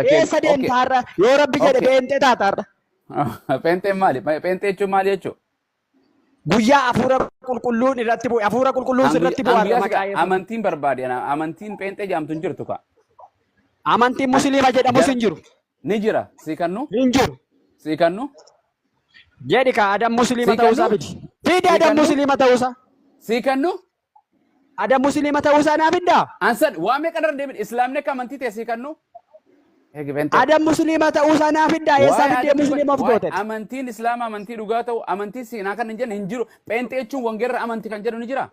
Eessa deemta har'a? Yoo Rabbi jedhe pheenxee taata har'a. Pheenxeen maali? Pheenxee jechuun maali jechuudha? Guyyaa hafuura qulqulluun irratti bu'e. Hafuura qulqulluun sirratti bu'e har'a maqaa Yesuus. Amantiin barbaade amantiin pheenxee jedhamtu hin jirtu ka. Amantiin musliima jedhamus hin jiru. Ni jira. Sii kannu? Hin jiru. Sii kannu? Jedhi ka Adam musliima Sii ta'uusaa kannu? fidi. Fidi Sii Adam kannu? musliima ta'uusaa. Sii kannu? Adam musliima ta'uusaa naa fiddaa? Ansan waa meeqa irra deebiin islaamni akka amantii ta'e sii kannu? Eegi pheenxee. Adam musliima ta'uusaa naa fiddaa? Eessaa Waa'ee fiddee Adam musliima of waa'ee goote? amantiin islaama amantii dhugaa ta'u amantii seenaa kan hin jenne hin jiru. Pheenxee jechuun wangeerra amantii kan jedhu ni jira.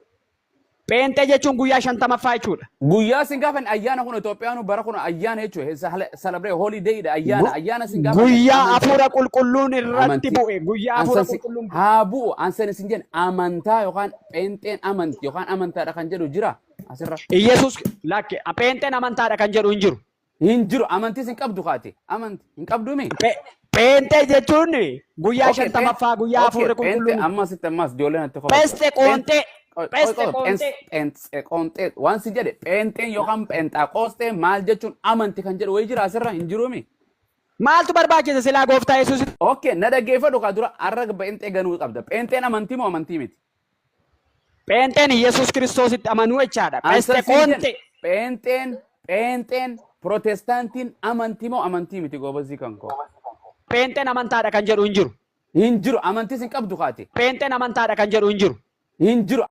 Pheenxee jechuun guyyaa 50ffaa jechuudha. Guyyaa sin gaafan ayyaana kun Itoophiyaanu bara kun ayyaana jechuudha. Celebrate holiday dha ayyaana ayyaana sin gaafan Guyyaa amantii hafuura qulqulluun irratti amantii bu'e. Guyyaa hafuura ansan si qulqulluun haa bu'u ansan isin jenna amantaa yookaan pheenxeen amantii yookaan amantaadha kan jedhu jira asirra. Iyesuus lakke pheenxeen amantaadha kan jedhu hin jiru. Hin jiru amantii sin qabdu kaati amantii hin qabdu mi. Pheenxee jechuun guyyaa Okay, 50ffaa guyyaa okay, hafuurri pheenxee qulqulluun amma sitti ammas ijoolleen natti kofaltu. Pheste qoontee. Pheste qoontee. Pheenxee qoontee waan si jedhe pheenxeen yookaan pheenxaaqoostee maal jechuun amanti kan jedhu wayii jira asirra hin jiruumi. Maaltu barbaachisa silaa gooftaa Yesuus? Okay, na dhaggeeffadhu kaa dura har'a pheenxee ganuu qabda. Pheenxeen amantii moo amantii miti? Pheenxeen Yesuus Kiristoositti amanuu jechaadha. Pheste Ansan siin jedhe qoontee. pheenxeen protestaantiin amantii moo amantii miti goobazii kan koo? Pheenxeen amantaadha kan jedhu hin jiru. Hin jiru amantiis hin qabdu kaati. Pheenxeen amantaadha kan jedhu hin jiru. Hin jiru.